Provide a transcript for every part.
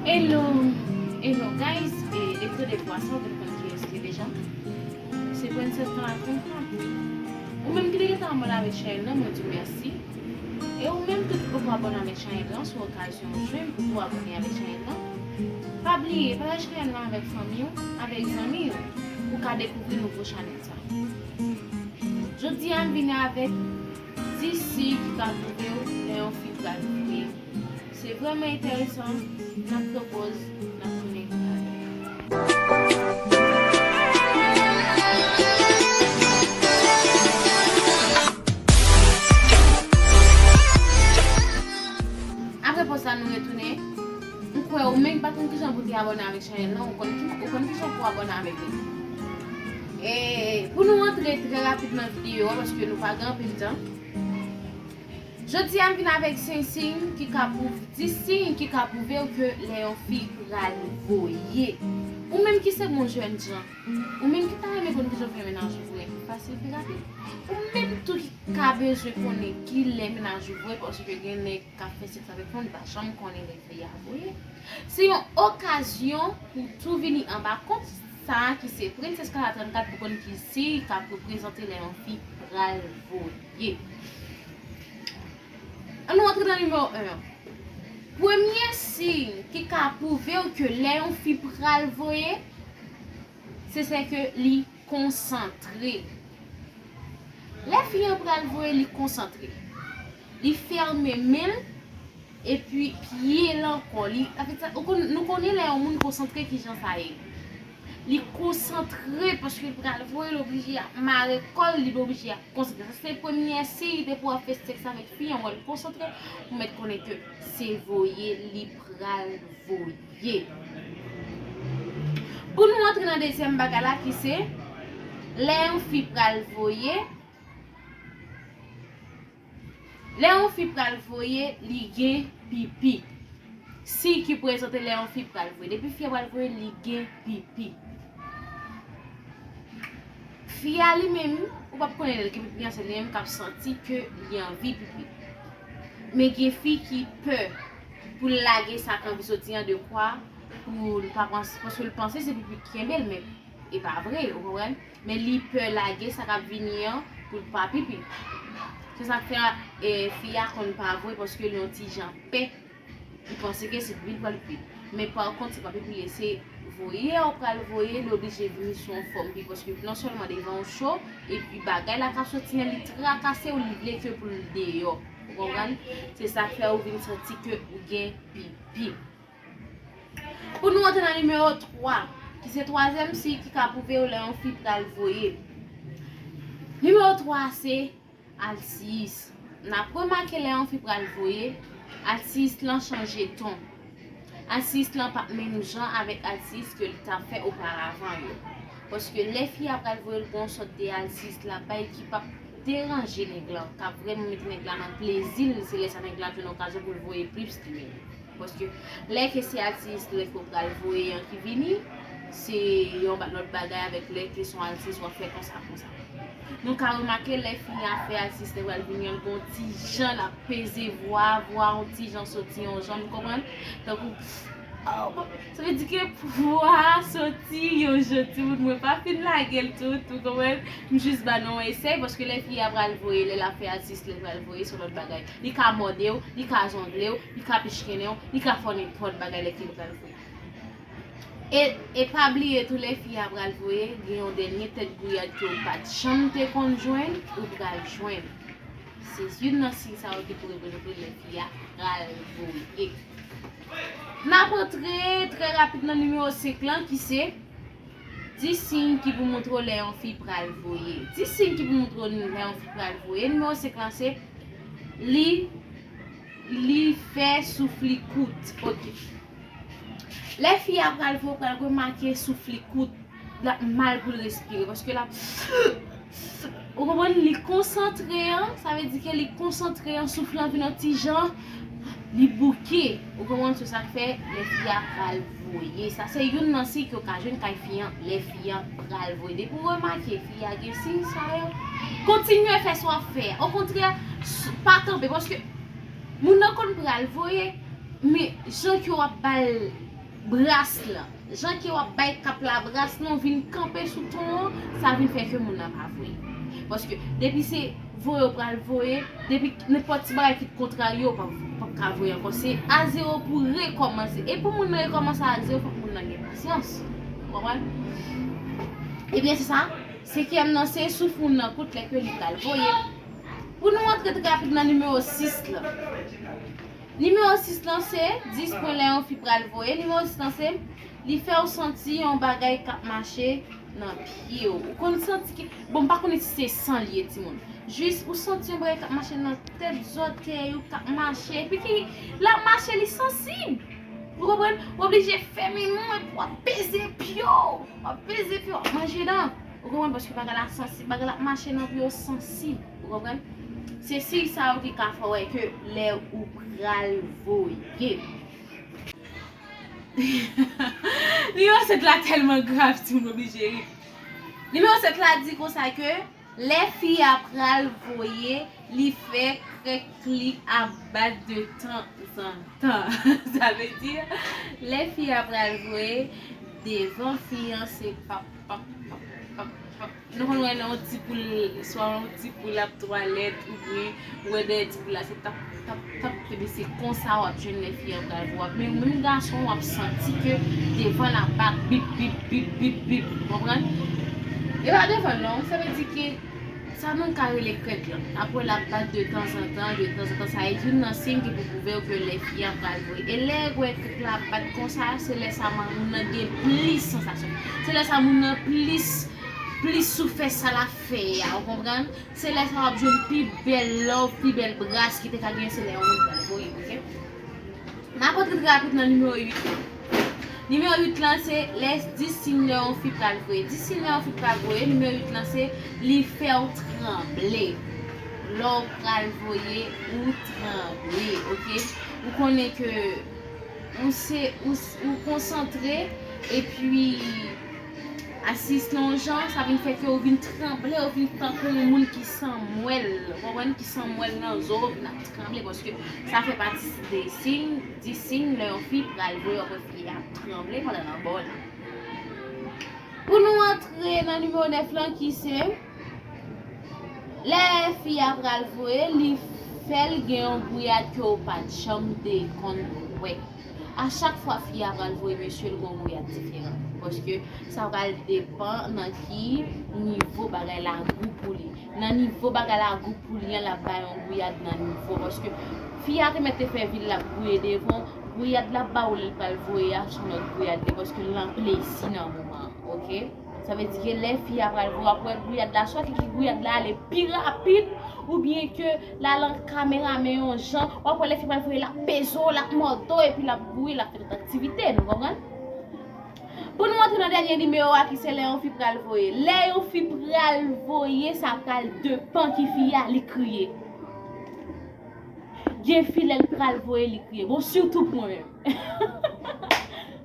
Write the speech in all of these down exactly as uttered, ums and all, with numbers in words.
Hello, hello guys, e depi w tande vwa sa, w dwe konn kiyès li deja. Se Princess dans la Contrée. Ou menm ki te gentan abòne avèk chanèl lan, mwen di w mèsi. E ou menm tou ki poko abòne avèk chanèl lan, se okazyon w jwenn pou tou abòne avèk chanèl lan. Pa bliye, pataje chanèl lan avèk fanmi w, avèk zanmi w, pou w ka dekouvri nouvo chanèl sa. Jodi a, m vini avèk dis siy ki ka pwouve w lè yon fi pral voye. Se vrèman enteresan, n ap pran poz, n ap tounen. Apre poz la, nou retounen. M kwè ou menm pa konn kijan pou te abòne avèk chanèl lan, ou konn ki, ou konn kijan pou abòne avèk li. E pou nou antre trè rapid nan videyo a, paske nou pa gen anpil tan. Jodi a, m vin avèk senk siy ki ka pwouve, dis siy ki ka pwouve w ke lè yon fi pral voye. Ou menm ki se yon jèn jan, ou menm ki ta renmen konn kijan w fè mennaj ou voye pi fasil, pi rapid. Ou menm tou ki ka bezwen konnen ki lè mennaj ou voye, paske gen nèg k ap fè sèks avèk fanm, li pa janm konnen lè fi a voye. Se yon okazyon pou tou vini anba kont sa a ki se Princess Kala trannkat pou konn ki siy k ap reprezante lè yon fi pral voye. Ann nou antre nan nimewo en an. Premye siy ki ka pwouve w ke lè yon fi pral voye, se, se ke li konsantre. Lè fi an pral voye, li konsantre. Li fèmen men l, epi pye l ankò. Li, sa vle di, ou konn, nou konnen lè yon moun konsantre kijan sa ye. Li konsantre paske l pral voye, l oblije ap mare kò l, li oblije ap konsantre. Sa se premye siy depi w ap fè sèks avèk fi an, wè l konsantre, ou mèt konnen ke se voye li pral voye. Pou nou antre nan dezyèm bagay la ki se, lè yon fi pral voye, lè yon fi pral voye, li gen pipi. Siy ki prezante lè yon fi pral voye. Depi fi a pral voye, li gen pipi. Fi a li menm, ou p ap konnen lè l gen pipi an, se li menm k ap santi ke li anvi pipi. Men gen fi ki pè pou l lage sa k anvi soti an, dekwa pou l pa panse, paske l panse se pipi ki kenbe l, men e pa vre, ou konprann? Men li pè lage sa k ap vini an pou l pa pipi. Se sa k fè, e, fi a konn pa voye, paske l yon ti jan pè. Li panse ke se pipi l pral pipi. Men pa kont, se pa pipi l ye, se voye a w pral voye, li oblije vini sou yon fòm pi, paske non sèlman devan w cho, epi bagay la k ap soti an, li trakase w, li vle ke pou l deyò. Ou konprann? Se sa k fè ou vin santi ke ou gen pipi. Pou nou antre nan nimewo twa, ki se twazyèm siy ki ka pwouve w lè yon fi pral voye. Nimewo twa a se altiyis. N ap remake lè yon fi pral voye, altiyis lan chanje ton. Altiyis lan p ap menm jan avèk altiyis ke l t ap fè oparavan yo. Paske lè fi a pral voye, l gen yon sòt de altiyis l ap bay ki p ap deranje nèg lan, k ap vrèman mete nèg la nan plezi l, se lè sa nèg la jwenn okazyon pou l voye plis li menm. Paske lè ke se altiyis lè ke w pral voye an ki vini, se yon ba-, lòt bagay avèk lè ke se yon altiyis w ap fè konsa, konsa. Nou ka remake lè fi a fè altiyis lè pral vini an, l gon ti jan l ap peze vwa, vwa yon ti jan soti yon jan, nou konprann? Tankou, oh, bon, sa vle di ke vwa a soti yon jan, timoun, mwen pa fin lage l tout, ou konprann? M jis ba nou yon esèy, paske lè fi a pral voye, lè l ap fè altiyis lè pral voye, se yon lòt bagay. Li ka mòde w, li ka zongle w, li ka pichikennen w, li ka fè w nenpòt bagay lè ke li pral voye. E, e pa bliye tou, lè fi a pral voye, gen yon dènye tèt gouyad ke w pa t janm te konn jwenn, ou pral jwenn. Se youn nan siy sa yo ki pou reprezante lè fi a pral voye. N ap antre trè rapid nan nimewo senk lan, ki se dis siy ki pou montre w lè yon fi pral voye. Dis siy ki pou montre w lè yon fi pral voye. Nimewo senk lan se li, li fè souf li kout. Ok. Lè fi a pral voye, w pral remake souf li kout. L ap mal pou l respire, paske l ap, ou konprann, li konsantre an, sa vle di ke li konsantre an, souf lan vin yon ti jan, li bouke. Ou konprann, se sa k fè lè fi a pral voye. Sa se youn nan siy ke w ka jwenn kay fi an, lè fi an pral voye. Depi w remake fi a gen siy sa yo, kontinye fè sa w ap fè a. Okontrè, s-, pa kanpe, paske moun nan konn pral voye, men jan ke w ap ba l bras lan. Jan ke w ap bay kap la bras lan vin kanpe sou ton an, sa vin fè ke moun nan pa voye. Paske depi se voye w pral voye, depi nenpòt ti bagay ki t kontrarye w, w p ap, p ap ka voye ankò. Se a zewo pou rekòmanse. E pou moun nan rekòmanse a zewo, fòk moun nan gen pasyans. Ou konprann? Ebyen, se sa. Senkyèm nan, se souf moun nan kout lè ke li pral voye. Pou nou antre trè rapid nan nimewo sis lan. Nimewo sis lan se dis pwen lè yon fi pral voye. Nimewo sis lan se li fè w santi yon bagay k ap mache nan pye w. Ou konn santi ke, bon, m pa konnen si se san li ye, timoun. Jis ou santi yon bagay k ap mache nan tèt zòtèy ou, k ap mache. Epi ki l ap mache, li sansib. Ou konprann? Ou oblije fèmen men w epi w ap peze pye w. W ap peze pye w, w ap manje dan. Ou konprann? Paske bagay la sansib, bagay la ap mache nan pye w sansib. Ou konprann? Se siy sa yo ki ka fè w wè ke lè ou pral voye. Nimewo sèt la tèlman grav, timoun oblije ri. Nimewo sèt la di konsa ke lè fi a pral voye, li fè kèk li ap bat de tanzantan. Sa vle di, lè fi a pral voye, devan fi an se pap, pap, pap, pap, pap. Nou konn wè lè yon ti poul, swa yon ti poul ap twalèt, oubyen ou wè dèyè ti poul la se tap, tap, tap, epi se konsa w ap jwenn lè fi an pral voye. Men ou menm gason, w ap santi ke devan l ap bat bip, bip, bip, bip, bip. Ou konprann? E pa devan l non, sa vle di ke sa nou ka rele krèk lan. Apre l ap bat de tanzantan, de tanzantan, sa e youn nan siy ki pou pwouve w ke lè fi a pral voye. E lè w wè krèk la ap bat konsa, se lè sa moun nan gen plis sansasyon. Se lè sa moun nan plis, plis sou fè sa l ap fè a, ou konprann? Se lè sa w ap jwenn pi bèl love, pi bèl bras ki te ka genyen, se lè yon moun pral voye, oke? N ap antre trè rapid nan nimewo uit lan. Nimewo uit lan se lè dis siy lè yon fi pral voye. Dis siy lè yon fi pral voye, nimewo uit lan se li fè w tranble. Lè w pral voye, ou tranble, oke? Ou konnen ke ou se, ou, ou konsantre, epi Asiyis nan yon jan, sa vin fè ke w vin tranble, w vin tankou yon moun ki san mwèl, ou konprann, ki san mwèl nan zo, w vin ap tranble, paske sa fè pati de siy, dis siy, lè yon fi pral voye, w ap wè fi a ap tranble pandan l anba w la. Pou nou antre nan nimewo nèf lan, ki se, lè fi a pral voye, li fè l gen yon gouyad ke w pa t janm te konn wè. A chak fwa fi a pral voye mesye l gon gouyad diferan. Paske sa pral depann nan ki nivo bagay la gou pou li. Nan nivo bagay la gou pou li an, l ap bay yon gouyad nan nivo. Paske fi a te mèt te fè vi l, l ap gouye devan, gouyad l ap ba ou lè l pral voye a, se yon lòt gouyad li, paske l nan plezi nan moman an, oke? Sa vle di ke lè fi a pral voye, w ap wè gouyad la, swa ke gouyad la ale pi rapid, oubyen ke l al an kameramen yon jan, w ap wè lè fi pral voye, l ap peze w, l ap mòde w, epi l ap gouye, l ap fè tout aktivite, nou konprann? Pou nou antre nan dènye nimewo a, ki se lè yon fi pral voye. Lè yon fi pral voye, sa pral depann ki fi a, li kriye. Gen fi, lè l pral voye, li kriye. Bon, sitou pou mwen menm.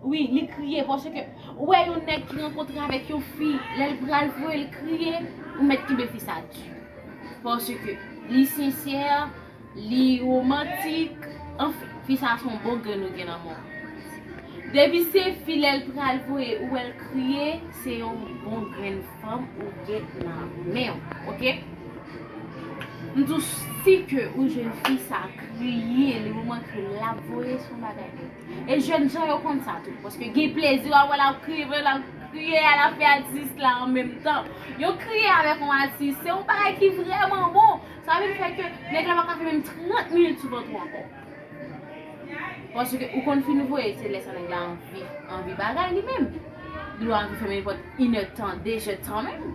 Wi, li kriye, paske ou wè yon nèg ki rankontre avèk yon fi, lè l pral voye, l kriye, ou mèt kenbe fi sa di. Paske li sensè, li womantik, anfen, fi sa se yon bon grenn ou gen nan men w. Depi se fi, lè l pral voye, ou wè l kriye, se yon bon grenn fanm ou gen nan men w, oke? M di w, si ke ou jwenn fi sa kriye, le moman ke l ap voye, se yon bagay nèt. E jèn jan yo konn sa tou, paske gen plezi, w ap wè l ap kriye, l ap kriye, l ap fè atis la an menm tan. Yo kriye avèk yon atis, se yon bagay ki vrèman bon. Sa vin fè ke nèg la pa ka fè menm trant minit sou vant ou ankò. Paske ou konn fin voye, se lè sa nèg la anvi, anvi bagay li menm. Li anvi fè nenpòt inèdtan, dezèdtan menm.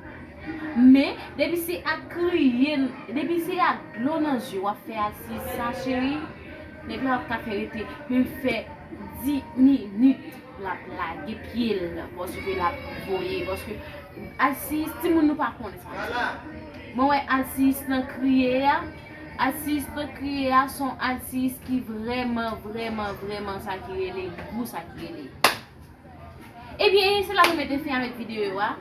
Men, depi se ak kriye, depi se ak dlo nan zye w ap fè atis sa, cheri, nèg la p ap ka fè rete, menm fè dis minit, l ap lage pye l, paske l ap voye, paske atis, timoun nou pa konnen sa. Mwen wè atis nan kriye a, atis nan kriye a, se yon atis ki vrèman, vrèman, vrèman sa ki rele gou, sa ki rele. Ebyen, se la nou mete fen avèk videyo a.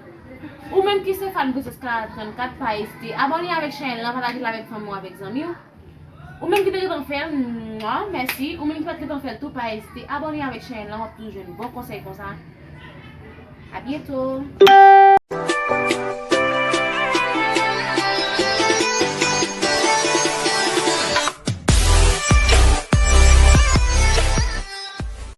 Ou menm ki se fan Princess Clara trannkat, pa ezite abòne avèk chanèl lan, pataje l avèk fanmi w, avèk zanmi w. Ou menm ki te gentan fè l, mwa, mèsi. Ou menm ki pa t gentan fè l tou, pa ezite abòne avèk channel lan, w ap toujou jwenn bon konsèy konsa. A byento.